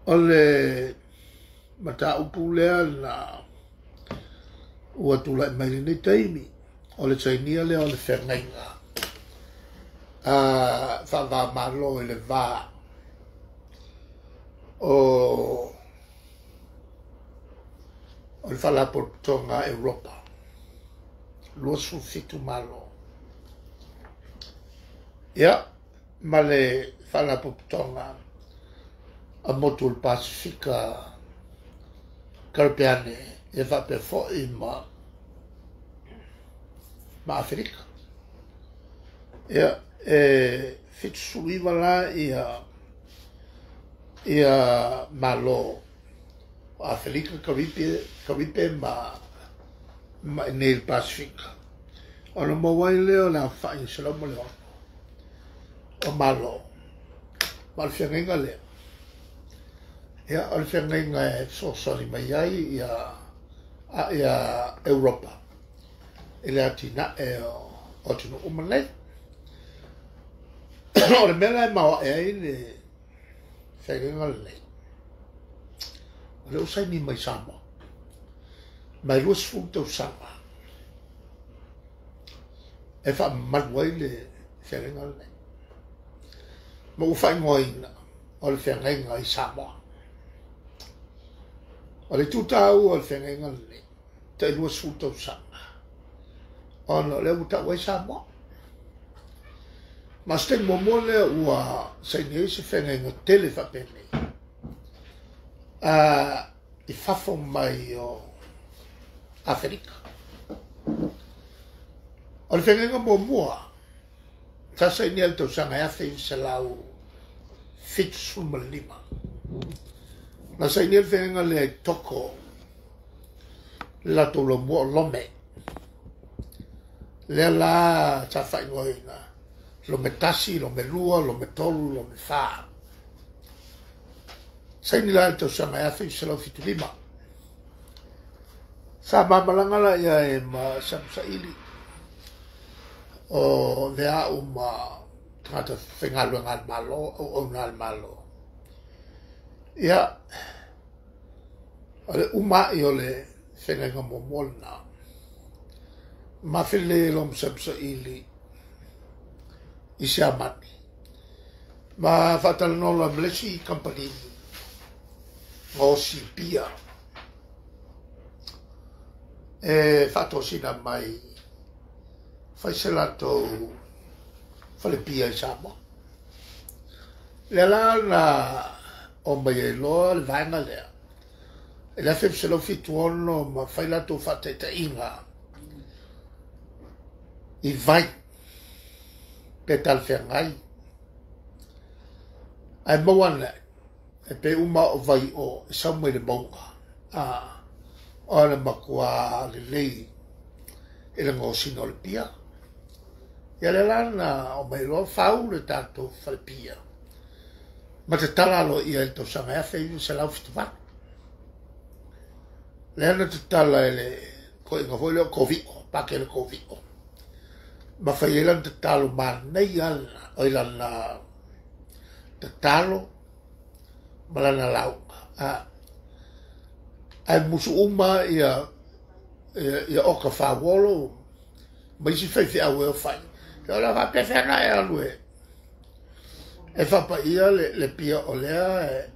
O le mataupu lea na ua tulai mai lenei taimi, o le sainia lea o le feagaiga faava-o-Malo i le va o le Faalapotopotoga a Europa, 27 Malo. Ia, ma le Faalapotopotoga a Motu o le Pasefika Karapeane, ia faapea foi ma Aferika. Ia, e 79 la ia Malo o Aferika, Karipe ma i nei le Pasefika. Ona maua ai lea o le aofai e 106 o Malo. Ma o le feagaiga lea, ia, o le feagaiga e fesoasoani mai ai ia Europa i le atinae o atunuu uma nei. O le mea la e maoae ai le feagaiga lenei, o lea ua saini mai Samoa, ma e 20 tausaga e faamamalu ai le feagaiga lenei. Ma ua faaigoaina o le feagaiga i Samoa. O le itu taua o le feagaiga lenei, tai 20 tausaga, ona o lea ua tau ai Samoa. Ma o se taimi muamua lea ua saini ai se feagaiga tele faapenei i fafo mai o Aferika. O le feagaiga muamua sa sainia i le tausaga e 1975. Na sainia le feagaiga lea i Toko, le latou laumua o Lome. Lea la sa faaigoaina Lome 1, Lome 2, Lome 3, Lome 4. Saini la i le tausaga e 1975. Sa mamalaga la ia e ma Samusaili o Vea'u ma tagata faigaluega a le Malo, auauna a le Malo. Ia, o le uma'i o le feagaiga muamua lena. Ma felelei ai loa ma Samusaili i Siamani. Ma faatalanoa loa ma le isi kamupani gaosi pia e faatosina mai fai se latou falepia i Samoa. Lea la na omai ai loa le vaega lea i le 1976 ma fai latou faataitaiga i vai pe talafeagai ae maua ane e pei uma o vai o e sau mai le mauga o le matua lelei i le gaosiga o le pia. Ia lea la na omai loa fau le tatou falepia ma tatala aloaia i le tausaga e 1978. Lea na tatala e le toeaina foi lea o Kovio, Pakele Kovio, ma fai ai lana tatalo manaia oi lana tatalo ma lana lauga. Ae musu uma ia oka fauolo ma isi faifeau e o fai. Ia o le faapefea na e alu e faapaia le pia o lea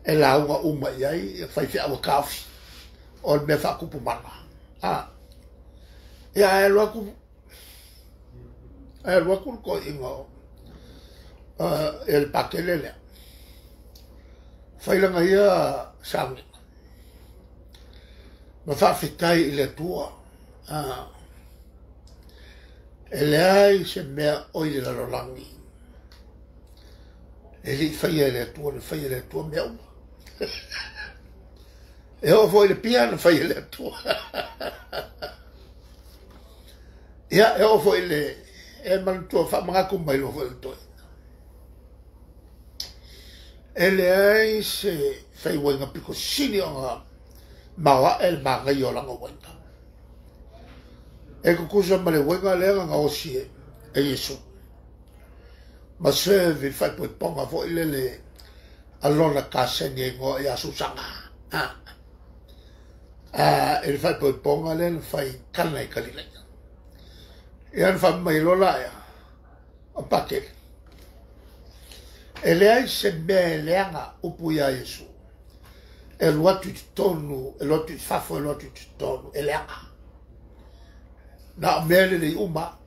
e lauga uma i ai faifeau e taofi o le mea faatupu mana. Ia ae alu atu le toeaina o le Pakele lea. Fai lana ia sauniga ma faafetai i le Atua. E leai se mea oi le lalolagi e lei faia e le Atua, na faia e le Atua mea uma. E oo foi le pia na faia e le Atua. Ia, e oo foi le e manatua faamanatu mai loa foi le toeaina. E leai se faiuaiga pito sili ona maoae le manaia o lana uaiga. E tutusa ma le uaiga lea na gaosi e Iesu. Ma serve i le faaipoipoga foi lele a lona kaseni e igoa ia Susaga. I le faaipoipoga lea na fai i Kana i Kalileia. Ia na fai mai loa la ea, o Pakele. E leai se mea e leaga upu ia Iesu. E alu atu i totonu, e alu atu i fafo, e alu atu i totonu, e leaga. Na o mea lelei uma.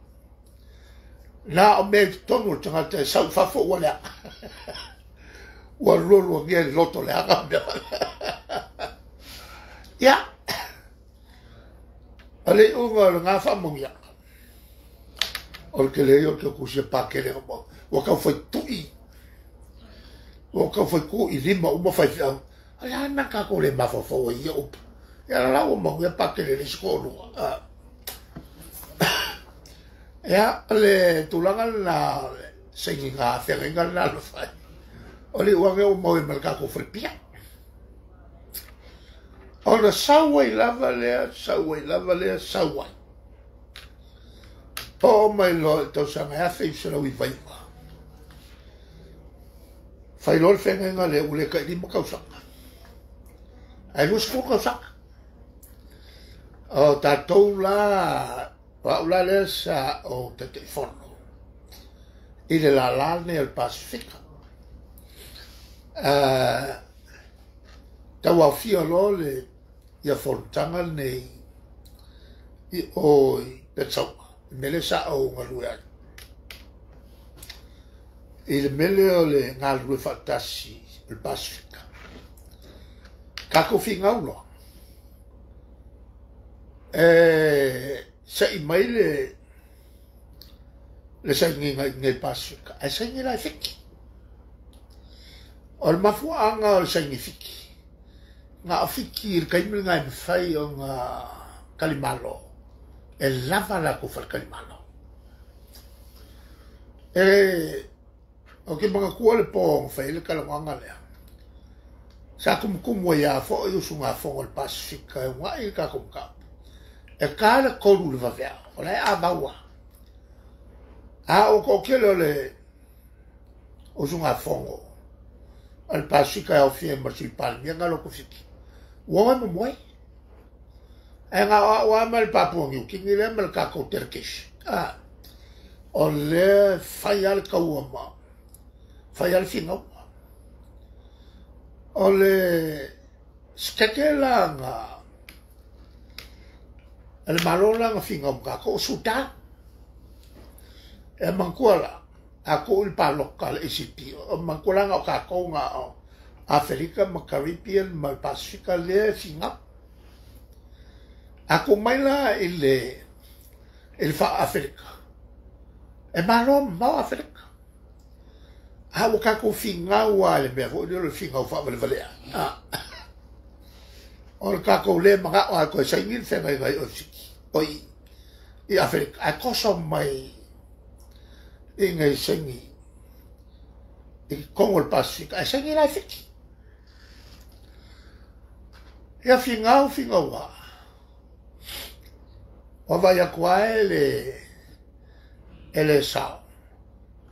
Na o mea i totonu o le tagata e sau i fafo ua leaga. Ua lualuagia i le loto leaga mea. Ia, o le iuga o lena faamanuiaga, o le tele ia o le tautusia Pakele na mau. Ua tau fai tui, ua tau fai tu i lima uma faifeau. O le a le mea na tatou le mafaufau ai i ia upu? Ia la ua manuia Pakele i le isi toalua. Ia, o le tulaga lena o le sainiga feagaiga lena na fai. O le iuga ua maua ai ma le tatou falepia. Ona sau ai lava lea, sau ai lava lea, sau ai. Oo mai loa i le tausaga 1999. Fai loa le feagaiga lea ua le tai 5 tausaga. Ae 20 tausaga. O tatou la, o au la lea sa ou Taitaifono i le lala lenei o le Pasefika. Tauaofia loa le ia fonotaga lenei i o i Petsauma, i le mea lea sa ou galue ai. I le mea lea o le galulue faatasi o le Pasefika. Tatou finau loa. E sei mai le sainiga i inei i le Pasefika, ae saini la i Fiti. O le mafuaaga o le saini Fiti, na o Fiti i le taimi lena e mafai ona talimalo, e lava latou faletalimalo. E ou te manatua le po na fai ai le talanoaga lea. Sa tumutumu ai lava foi usugafono a le Pasefika e uunai le tatou mataupu. E ta le 3 i le vaveao, o la e avau lava. A o toatele o le usugafono a le Pasefika e aofia ai ma le Sui Palemia na alu atu i Fiti, ua o e momoe. Ae na o au lava ma le Papua Niu Kini lea ma le tatou delegation. O lea fai lava le taua ma fai lava le finauga. O le sekete la na le Malo la na finau ma tatou o Sudan. E manatua la, a tuu i le palota a le ACP, o manatua la na o tatou na o Aferika ma Caribbean ma le Pasefika lea e finau. A tuu mai la i le faa-Aferika, e malo mamao Aferika. A ua tatou finau lava i le mea foi lea o le finau faavalevalea. O le tatou le manao lava e toe saini le feagaiga i o i Fiti, o i Aferika, ae toso mai i inei saini i totonu o le Pasefika, ae saini la i Fiti. Ia finau, finau lava. Ua vaai atu lava e le sao.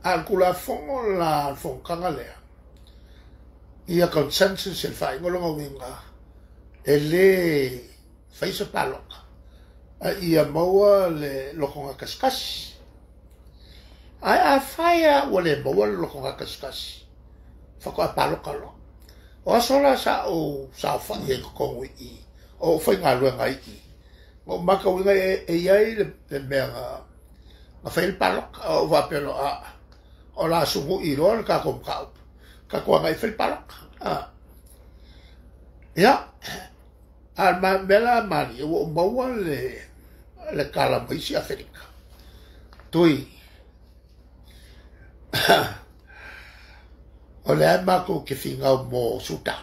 A o le Tulafono la le fonotaga lea, ia consensus e le faaiuga o lona uiga, e le fai se palota, a ia maua le lotoga kasikasi. Ae afai lava ua le maua le lotoga kasikasi, faatoa palota loa. O aso la sa ou saofai ai i totonu i i, o ou faigaluega ai i i, na ou matauina e i ai le mea na fai ai le palota. O ou faapea loa, a, o la sugui loa le tatou mataupu, tatou agai e fai le palota. Ia, a o le mea la malie, ua ou maua le tala mai isi Aferika. Tui, o lea matou te finau mo Sudan.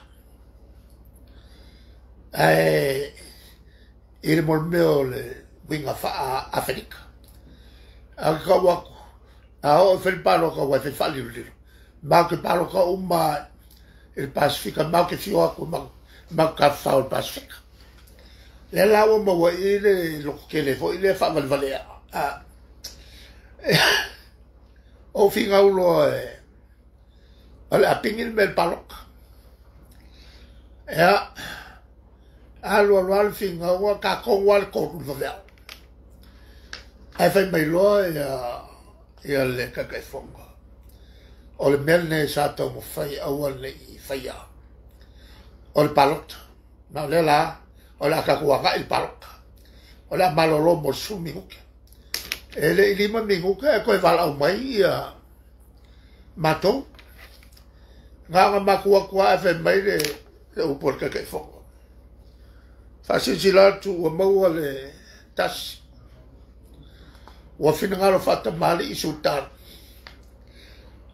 Ae i le mea o le uiga faa-Aferika. A o tau atu, a oo e fai le palota ua e fai faalilolilo. Matou te palota uma i le Pasefika, matou te fio atu, matou tafafao i le Pasefika. Lea la ua maua i le lototele foi lea faavalevalea. O finau loa e o le apini le mea i le palota. Ia, alu alu lava le finauga, tatou lava le 3 i le vaveao. Ae fai mai loa ia le Taitaifono, o le mea lenei sa taumafai aua ne i faia, o le palota. Ma o lea la, o le a tatou agai i le palota. O le a malolo mo le 10 minute. E le i 5 minute ae toe valaau mai ia matou. Na ona matou atu lava ae fai mai le upu a le Taitaifono. Faasilasila atu ua maua le tasi. Ua finagalo faatamalii Sultan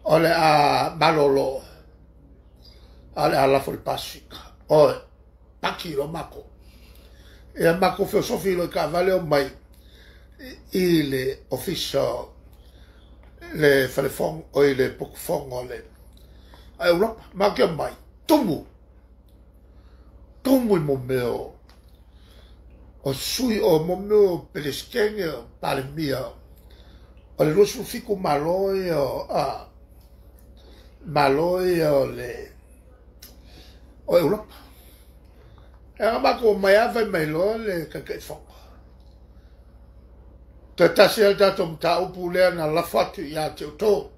o le a malolo a o le a lafo i le Pasefika. Oi, paki loa matou. Ia matou feosofi loa i taavale omai i le ofisa le falefono, oi le potufono le a Europa. Matou te omai, tumu, tumu i mo mea o sui o mo mea o Peresetene o Palemia o le 27 Malo ia o Malo ia o le o Europa. E na matou omai lava fai mai loa le Taitaifono. Toe tasi lava le tatou mataupu lea na lafo atu ia te outou.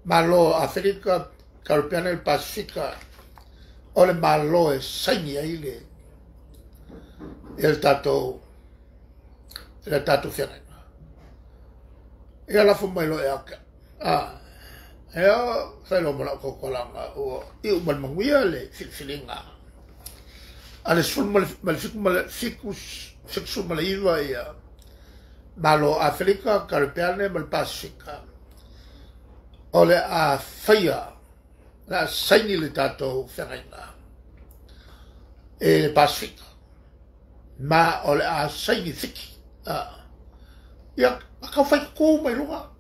Malo o Aferika, Karepeane le Pasefika, o le Malo e saini ai le tatou feagaiga. Ia lafo mai loa ia te au. Ea fai loa ma lau tautalaga ua iu ma le manuia le filifiliga a le 79 ia Malo Aferika, Karepeane ma le Pasefika, o le a faia, le a saini le tatou feagaiga e le Pasefika, ma o le a saini Fiti. Ia, tau fai tutu mai luga.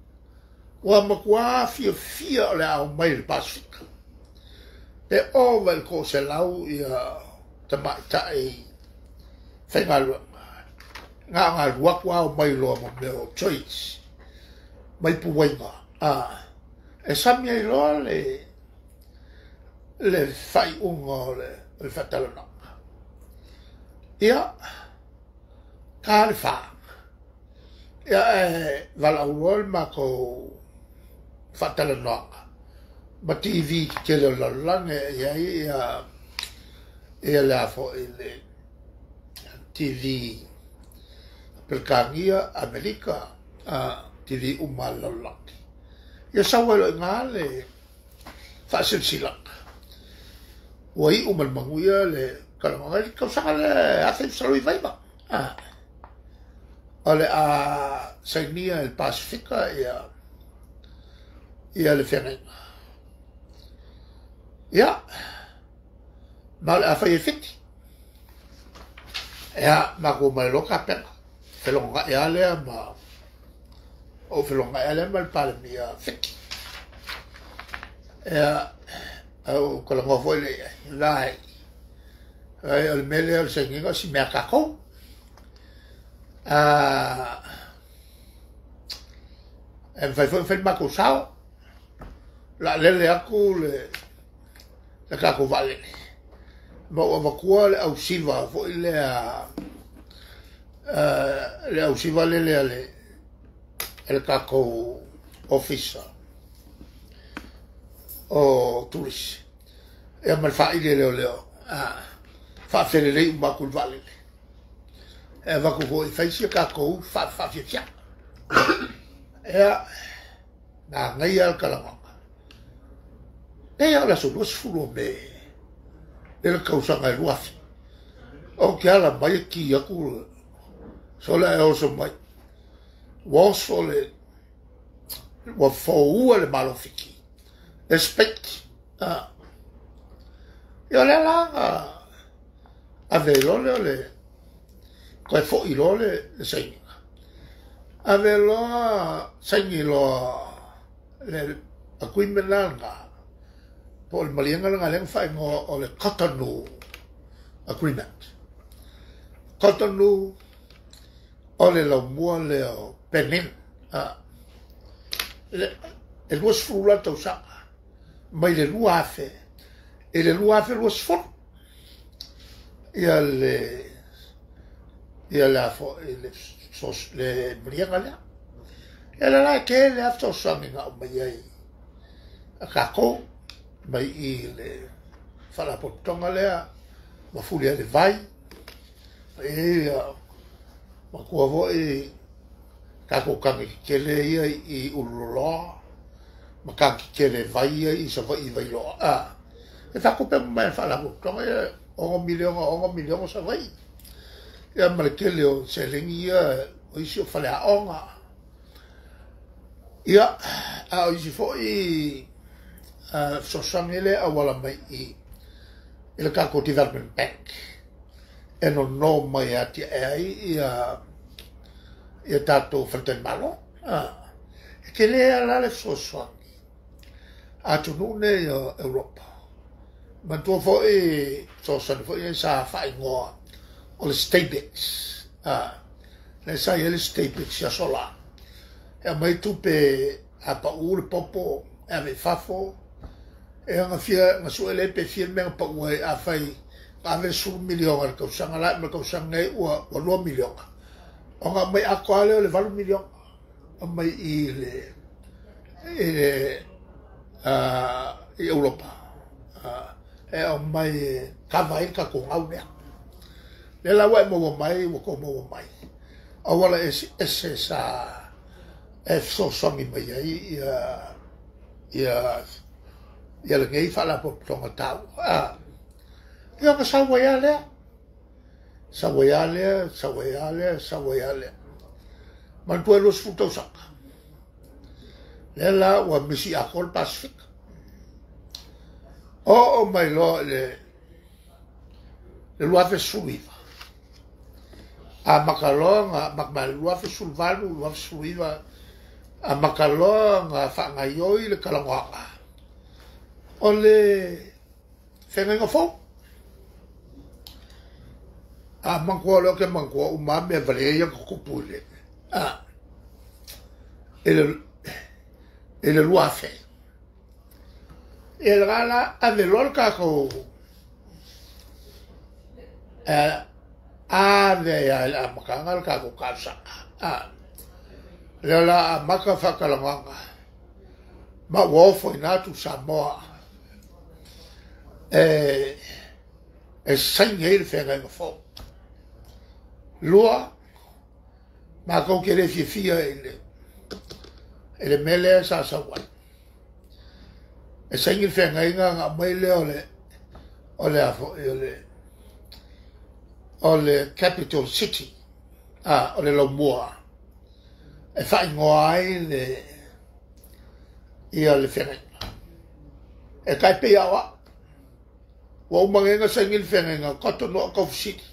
Ua matua fiafia o le a omai le Pasefika. Pe ova i le 100 ia tamaitai faigaluega. Na ona alu atu lava omai loa ma mea o trades, mai puaiga. E sami ai loa le faaiuga o le faatalanoaga. Ia, ta le 4. Ia, e valaau loa le matou faatalanoaga ma TV tetele o le lalolagi e i ai ia le a foi le TV Peretania, Amerika, TV uma a le lalolagi. Ia sau ai loa i ina le faasilasilaga. Ua iu ma le manuia le talanoaga i le tausaga le 1999. O le a sainia e le Pasefika ia le feagaiga. Ia, ma o le a fai e Fiti. Ia, matou omai loa tapena. Felogogai lava lea ma ou felogogai lava lea ma le Palemia Fiti. Ia, ou talanoa foi lea i ai. Vai, o le mea lea o le sainiga o si mea tatou. E mafai foi ona fai le matou sao. La lele atu le tatou vaalele. Ma ua avatua le ausiva foi lea, le ausiva lele a le tatou ofisa o turisi. Ia ma le faaili e leoleo. Faafelelei uma atu le vaalele. E avatu foi fai sia tatou faafiafia. Ia, manaia le talanoaga. Pei o le aso 20 o Me i le tausaga e 2000. Ou te ala mai e ki atu sole ae oso mai. Ua oso le, ua foua le Malo Fiti. E Speight. Ia o lea la ave loa lea o le toe foi loa le sainiga. Ave loa saini loa le agreement la lena, po o le maliega lena lea na faaigoa o le Cotonou Agreement. Cotonou o le laumua lea o Benin. E 20 la tausaga mai le 2000 I le 2020 ia le ia le foi le le maliega lea. Ia le la e tele a fesoasoani na aumai ai a tatou mai i le faalapotopotoga lea ma fuli ai le vai. Ia matua foi tatou tane tetele ia i Ululoloa ma tane tetele vai ia i Savaii i Vailoa. E faatupe uma mai e le faalapotopotoga ia $6 miliona, $6 miliona Savaii. Ia ma le tele o seleni ia o isi o faleaoga. Ia, a o isi foi fesoasoani lea e auala mai i le tatou Development Bank e nono mai e atiae ai ia tatou faletalimalo. E tele la le fesoasoani a atunuu nei o Europa. Manatua foi fesoasoani foi nei sa faaigoa o le Stabex. Lea sa i ai le Stabex i aso la. E aumai tupe a pau le popo e ave i fafo, e na fia na sue le pe fia le mea na pau ai. Afai na ave le 10 miliona i le tausaga la, ma le tausaga nei ua 2 miliona. Ona aumai atoa lea o le 8 miliona aumai i le i Europa e aumai e kava ai le tatou gau lea. Lea la ua e maua mai, ua tou maua mai auala eseese sa e fesoasoani mai ai ia lenei faalapotopotoga taua. Ia ona sau ai lava lea, sau ai lava lea, sau ai lava lea, sau ai lava lea. Manatua e 20 tausaga. Lea la ua misi atoa le Pasefika. Oo mai loa i le 2019. Amata loa na amata mai le 2018, 2019, amata loa na faagaioi le talanoaga o le feagaiga fou. A manatua lea ou te manatua uma lava mea valea ia na tutupu i le 2000. Ia lena la ave loa le tatou ave ai lava i le amataga le tatou talosaga. Lea la amata faatalanoaga ma ua ofo i ina Tuisamoa e saini ai le feagaiga fou. Lua, matou te le fiafia i le mea lea sa sau ai. E saini le feagaiga na aumai lea o le o le Capital City, o le Laumua, e faaigoa ai le le feagaiga. E tai pei au au. Ua uma nei na saini le feagaiga o Cotonou o Coffee City.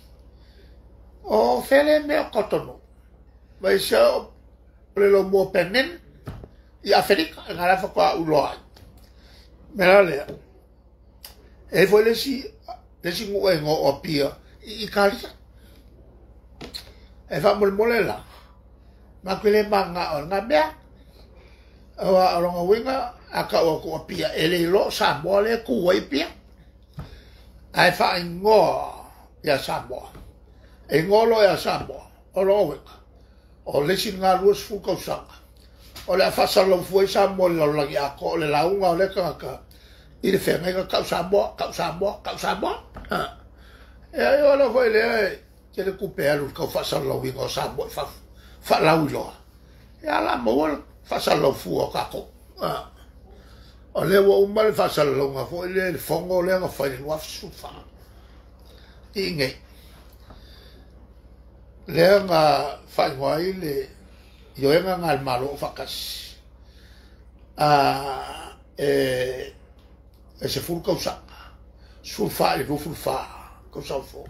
O fele mea o Cotonou. Ma se o le Laumua Benin i Aferika, e ngā lafa koa uloa ai. Mea lea. E foi le isi nuu e igoa o Apia i Italia. E faamolemole la, matou le mananao i lena mea. Aua o lona uiga, a tau atu Apia, e le iloa o Samoa lea e tu ai Apia. Ae faaigoa ia Samoa. E igoa loa ia Samoa, o lona uiga, o le isi lena 20 tausaga. O le a faasalalau ai Samoa i le lalolagi atoa, o le lauga o lea tagata i le feagaiga tau Samoa, tau Samoa, tau Samoa. Ia o la foi lea e tele tupe alu i le tau faasalalauina o Samoa i fafo, faalauiloa. Ia la maua le faasalalau fua o tatou. O lea ua uma le faasalalauga foi lea i le fono lea na fai i le 2014. I nei. Lea na faaigoa ai le ioega na le Malo o faatasi. E 10 tausaga, 14 i le 24 tausaga fou.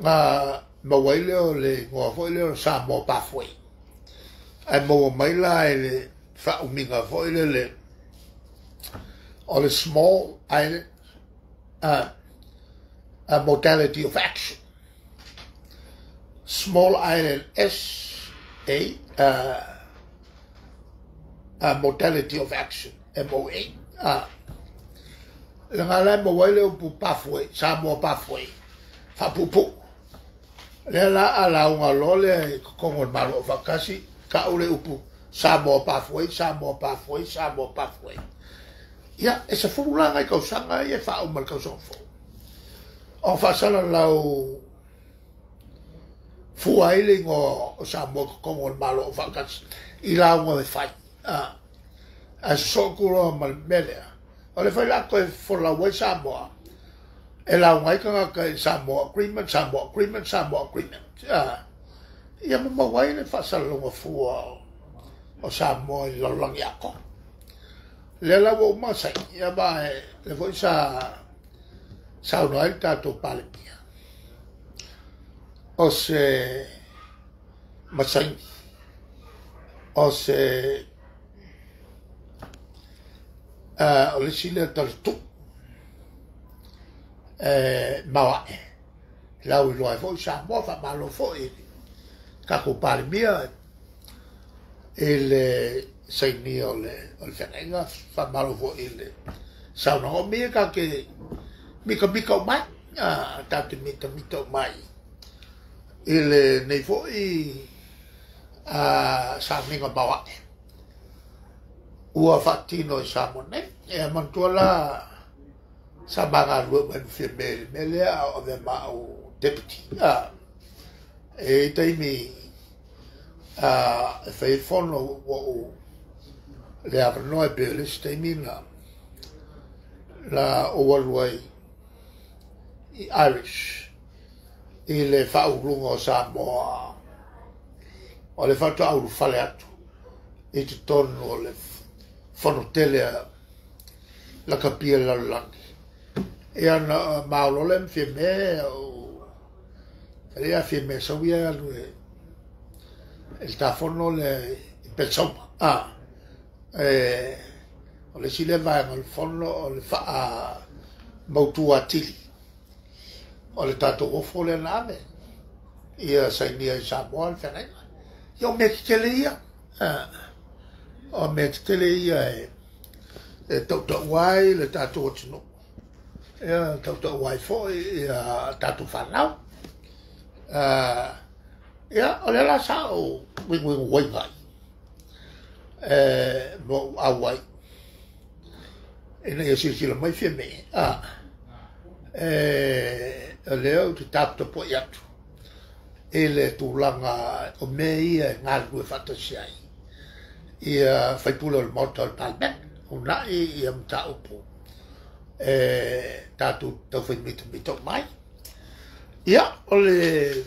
Na maua ai lea o le igoa foi lea o Samoa Pathway. Ae maua mai la i le faaumiga foi lele o le Small Island Modality of Action. Small Island S-A Modality of Action, M-O-A. Lena la e maua ai le upu pathway, Samoa pathway, faapuupuu. Lea la a lauga loa lea i totonu o le Malo Aufaatasi, tau le upu Samoa pathway, Samoa pathway, Samoa pathway. Ia, e 10 la nai tausaga ia e faauma i le tausaga fou. Ona faasalalau fua ai le igoa o Samoa i totonu o le Malo Aufaatasi i lauga e fai. Ae sosoo atu loa ma le mea lea, o lea foi o le a toe folau ai Samoa, e lauga ai tagata i Samoa Agreement, Samoa Agreement, Samoa Agreement. Ia ma maua ai le faasalalauga fua o Samoa i le lalolagi atoa. Lea la ua uma saini, ia ma lea foi sa saunoa ai le tatou Palemia, o se masaini, o se o le isi lea talatuu e maoae lau iloa ai foi Samoa. Faamalo foi i le tatou Palemia i le sainia o le feagaiga, faamalo foi i le saunoaga. O mea ia tatou te mitamita uma ai, tatou te mitamita uma ai i lenei foi sauniga maoae ua faatino i Samoa nei. E manatua la sa ma galulue uma ai ma Fiame i le mea lea a o avea ma au deputy. E i ai taimi e fai ai fono ua ou le avanoa, e pei o le isi taimi na la ou alu ai i Irish i le faauluga o Samoa, o le faatoa ulufale atu i totonu o le fono tele a lakapi a le lalolagi. Ia na maolo le ma Fiame o ia Fiame sau ia alu e le tafono le i Petsauma. O le isi lea vaega o le fono o le faa mautu atili o le tatou ofo lea na ave ia sainia i Samoa le feagaiga. Ia o mea tetele ia, o mea tetele ia e tautaua ai le tatou atunuu, ia tautaua ai foi ia tatou fanau. Ia o lea la sa ou uiguigu ai nai ma ou auai ina ia silasila mai Fiame, o lea ou te taputapuai atu i le tulaga o mea ia e galulue faatasi ai ia faipule o le Maota o le Palemene, uunai ia mataupu e tatou taufai mitamita uma ai. Ia o le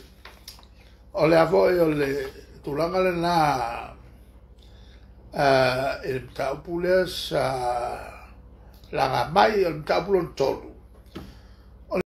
a foi o le tulaga lena i le mataupu lea sa laga mai. O le mataupu lona 3,